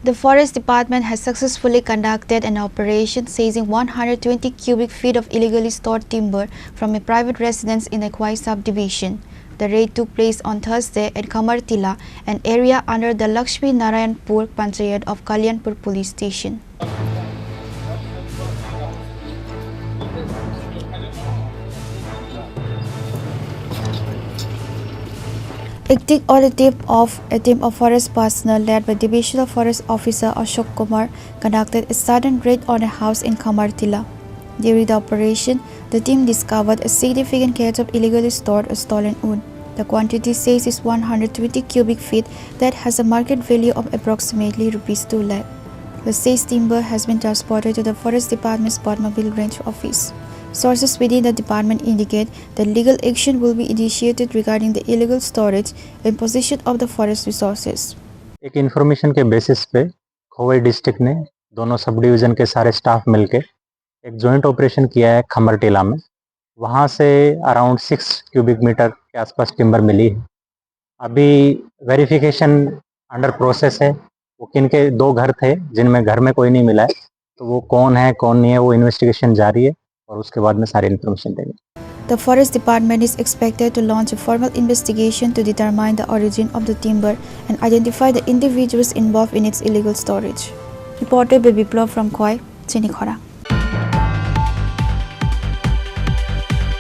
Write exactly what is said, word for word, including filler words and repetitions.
The Forest Department has successfully conducted an operation seizing one hundred twenty cubic feet of illegally stored timber from a private residence in the Khowai subdivision. The raid took place on Thursday at Khamartila, an area under the Lakshmi Narayanpur Panchayat of Kalyanpur Police Station. Acting on a tip of a team of forest personnel led by Divisional Forest Officer Ashok Kumar conducted a sudden raid on a house in Khamartila. During the operation, the team discovered a significant catch of illegally stored or stolen wood. The quantity seized is one hundred twenty cubic feet that has a market value of approximately rupees two lakh. The seized timber has been transported to the Forest Department's Padmabil Range Office. Sources within the department indicate that legal action will be initiated regarding the illegal storage and possession of the forest resources. एक इन्फॉर्मेशन के बेसिस पे खोवई डिस्ट्रिक्ट ने दोनों sub division के सारे स्टाफ मिलके एक joint operation किया है खमरटीला में। वहाँ से अराउंड सिक्स क्यूबिक मीटर के आसपास टिम्बर मिली है। अभी वेरिफिकेशन अंडर प्रोसेस है। वो किन के दो घर थे जिनमें घर में कोई नहीं मिला है, तो वो कौन है कौन नहीं है वो इन्वेस्टिगेशन जारी है और उसके बाद में सारी इन्फॉर्मेशन देंगे। The Forest Department is expected to launch a formal investigation to determine the origin of the timber and identify the individuals involved in its illegal storage. Reported by Biplab from Khowai, Chinikhora.